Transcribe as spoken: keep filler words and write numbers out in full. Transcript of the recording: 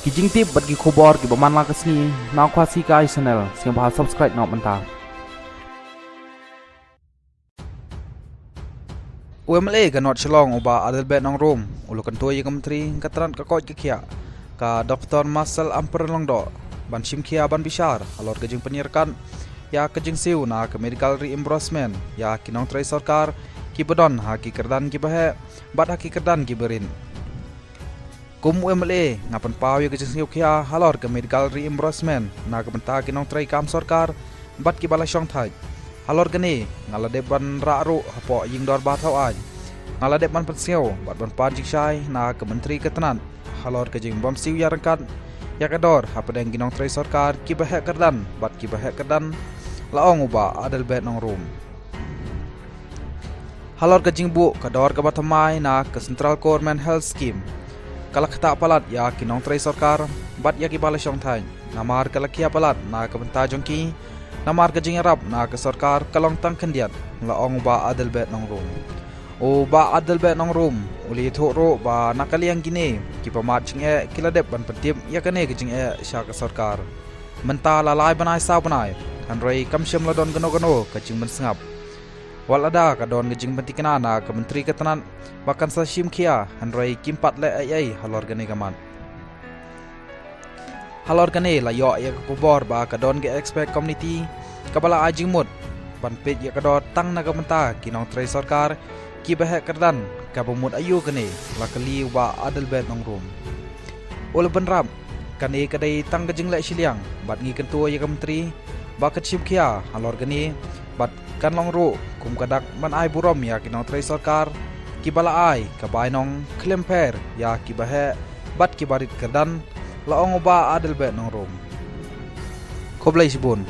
Ki jingtip bad ki khubor kiba man la ka sngi na Khasi Kai Channel, sngewbha subscribe noh mynta. U M L A ka North Shillong u Bah Adelbert Nongrum u la kyntu ïa ka Myntri ka tnat ka koit ka khiah ka Doctor Marcel Ampareen Lyngdoh ban shim khia ban bishar halor ka jingpynïarap ïa ka jingsiew na ka medical reimbursement ïa ki nongtrei sorkar kiba don ha ki kyrdan kiba heh bad ha ki kyrdan kiba rit. Kum u M L A nga pynpaw ïa ka jingsngewkhia halor ka medical reimbursement na ka bynta ki nongtrei kam sorkar bad kiba la shong thait. Halor kane nga la dep ban rah ruh hapoh ïing dorbar thaw aiñ. Nga la dep ban pynsngew bad ban pan jingshai na ka Myntri ka tnat halor ka jingbym siew ïaryngkat ïa ka dor hapdeng ki nongtrei sorkar kiba heh kyrdan bad kiba heh kyrdan, la ong u Bah Adelbert Nongrum. Halor ka jingbuh ka dor kaba thymmai na ka Central Government Health Scheme, ka la ktah palat ïa ki nongtrei sorkar bad ïa kiba la shong thait, namar ka la khia palat na ka bynta jong ki, namar ka jingïarap na ka sorkar ka long tang khyndiat, la ong u Bah Adelbert Nongrum. U Bah Adelbert Nongrum u la ïathuh ruh ba na ka liang kine kiba mad jingeh ki la dep ban pyntip ïa kane ka jingeh sha ka sorkar. Mynta la lai bnai saw bnai, hynrei kam shym la don kano kano ka jingpynsngap. Wat lada ka don ka jingpynthikna na ka Myntri ka tnat ba kan sa shim khia, hynrei kim pat leh ei ei halor kane ka mat. Halor kane la ïoh ïa ka khubor ba ka don ka expert committee kaba la ai jingmut ban peit ïa ka dor tang na ka bynta ki nongtrei sorkar kiba heh kyrdan, kaba mut aïu kane, la kylli u Bah Adelbert Nongrum. U la bynrap, kane ka dei tang ka jingleh shiliang bad ngi kyntu ïa ka Myntri ba kan shim khia halor kane bad kan long ruh kum ka dak ban ai burom ïa ki nongtrei sorkar kiba la ai ka bainong khlem pher ïa kiba heh bad kiba rit kyrdan, la ong u Bah Adelbert Nongrum. Khublei shibun.